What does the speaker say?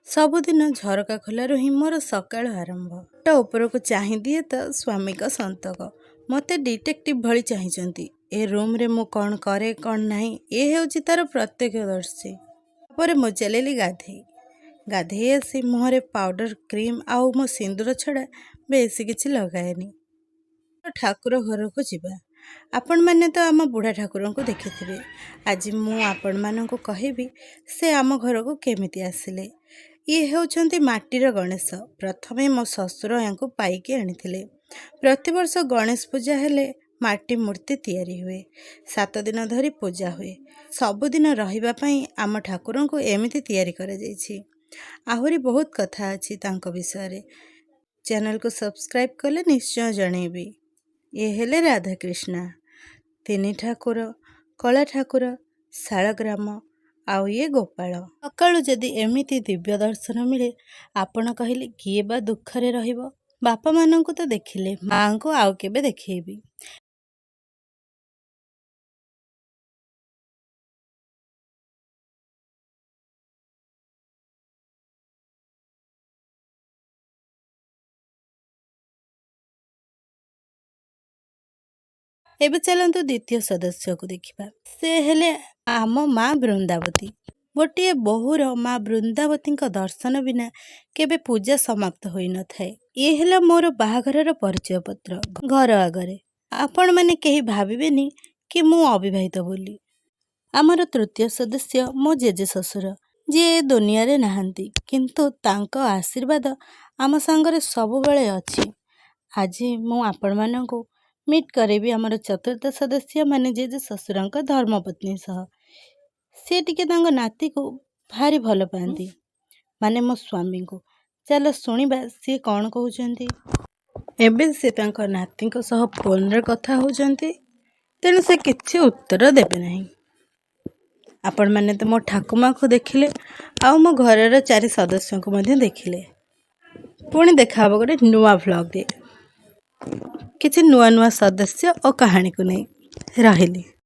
ସବୁଦିନ ଝରକା ଖୋଲାରୁ ହିଁ ମୋର ସକାଳ ଆରମ୍ଭ। ଖଟ ଉପରକୁ ଚାହିଁ ଦିଏ ତ ସ୍ୱାମୀଙ୍କ ସନ୍ତକ। ମୋତେ ଡିଟେକ୍ଟିଭ୍ ଭଳି ଚାହିଁଛନ୍ତି। ଏ ରୁମ୍ରେ ମୁଁ କ'ଣ କରେ କ'ଣ ନାହିଁ, ଏ ହେଉଛି ତା'ର ପ୍ରତ୍ୟକ୍ଷଦର୍ଶୀ। ତାପରେ ମୁଁ ଚାଲିଲି ଗାଧେଇ। ଗାଧେଇ ଆସି ମୁହଁରେ ପାଉଡ଼ର, କ୍ରିମ୍ ଆଉ ମୋ ସିନ୍ଦୁର ଛଡ଼ା ବେଶୀ କିଛି ଲଗାଏନି। ଠାକୁର ଘରକୁ ଯିବା। ଆପଣମାନେ ତ ଆମ ବୁଢ଼ା ଠାକୁରଙ୍କୁ ଦେଖିଥିବେ। ଆଜି ମୁଁ ଆପଣମାନଙ୍କୁ କହିବି ସେ ଆମ ଘରକୁ କେମିତି ଆସିଲେ। ଇଏ ହେଉଛନ୍ତି ମାଟିର ଗଣେଶ। ପ୍ରଥମେ ମୋ ଶ୍ୱଶୁର ୟାଙ୍କୁ ପାଇକି ଆଣିଥିଲେ। ପ୍ରତିବର୍ଷ ଗଣେଶ ପୂଜା ହେଲେ ମାଟି ମୂର୍ତ୍ତି ତିଆରି ହୁଏ। 7 ଦିନ ଧରି ପୂଜା ହୁଏ। ସବୁଦିନ ରହିବା ପାଇଁ ଆମ ଠାକୁରଙ୍କୁ ଏମିତି ତିଆରି କରାଯାଇଛି। ଆହୁରି ବହୁତ କଥା ଅଛି ତାଙ୍କ ବିଷୟରେ। ଚ୍ୟାନେଲକୁ ସବସ୍କ୍ରାଇବ୍ କଲେ ନିଶ୍ଚୟ ଜଣେଇବି। ଇଏ ହେଲେ ରାଧାକୃଷ୍ଣ, ତିନି ଠାକୁର, କଳା ଠାକୁର, ଶାଳଗ୍ରାମ ଆଉ ଇଏ ଗୋପାଳ। ସକାଳୁ ଯଦି ଏମିତି ଦିବ୍ୟ ଦର୍ଶନ ମିଳେ, ଆପଣ କହିଲେ କିଏ ବା ଦୁଃଖରେ ରହିବ? ବାପାମାନଙ୍କୁ ତ ଦେଖିଲେ, ମାଆଙ୍କୁ ଆଉ କେବେ ଦେଖେଇବି। ଏବେ ଚାଲନ୍ତୁ ଦ୍ୱିତୀୟ ସଦସ୍ୟକୁ ଦେଖିବା। ସେ ହେଲେ ଆମ ମା ବୃନ୍ଦାବତୀ। ଗୋଟିଏ ବୋହୂର ମା ବୃନ୍ଦାବତୀଙ୍କ ଦର୍ଶନ ବିନା କେବେ ପୂଜା ସମାପ୍ତ ହୋଇନଥାଏ। ଇଏ ହେଲା ମୋର ବାହାଘରର ପରିଚୟ ପତ୍ର ଘର ଆଗରେ। ଆପଣମାନେ କେହି ଭାବିବେନି କି ମୁଁ ଅବିବାହିତ ବୋଲି। ଆମର ତୃତୀୟ ସଦସ୍ୟ ମୋ ଜେଜେ ଶ୍ୱଶୁର, ଯିଏ ଏ ଦୁନିଆରେ ନାହାନ୍ତି, କିନ୍ତୁ ତାଙ୍କ ଆଶୀର୍ବାଦ ଆମ ସାଙ୍ଗରେ ସବୁବେଳେ ଅଛି। ଆଜି ମୁଁ ଆପଣମାନଙ୍କୁ ମିଟ୍ କରେଇବି ଆମର ଚତୁର୍ଥ ସଦସ୍ୟ ମାନେ ଜେଜେ ଶ୍ୱଶୁରଙ୍କ ଧର୍ମପତ୍ନୀ ସହ। ସେ ଟିକେ ତାଙ୍କ ନାତିକୁ ଭାରି ଭଲ ପାଆନ୍ତି, ମାନେ ମୋ ସ୍ୱାମୀଙ୍କୁ। ଚାଲ ଶୁଣିବା ସିଏ କ'ଣ କହୁଛନ୍ତି। ଏବେ ସେ ତାଙ୍କ ନାତିଙ୍କ ସହ ଫୋନରେ କଥା ହେଉଛନ୍ତି, ତେଣୁ ସେ କିଛି ଉତ୍ତର ଦେବେ ନାହିଁ। ଆପଣମାନେ ତ ମୋ ଠାକୁମାକୁ ଦେଖିଲେ ଆଉ ମୋ ଘରର ଚାରି ସଦସ୍ୟଙ୍କୁ ମଧ୍ୟ ଦେଖିଲେ। ପୁଣି ଦେଖା ହେବ ଗୋଟେ ନୂଆ ଭ୍ଲଗ୍ରେ କିଛି ନୂଆ ନୂଆ ସଦସ୍ୟ ଓ କାହାଣୀକୁ ନେଇ। ରହିଲି।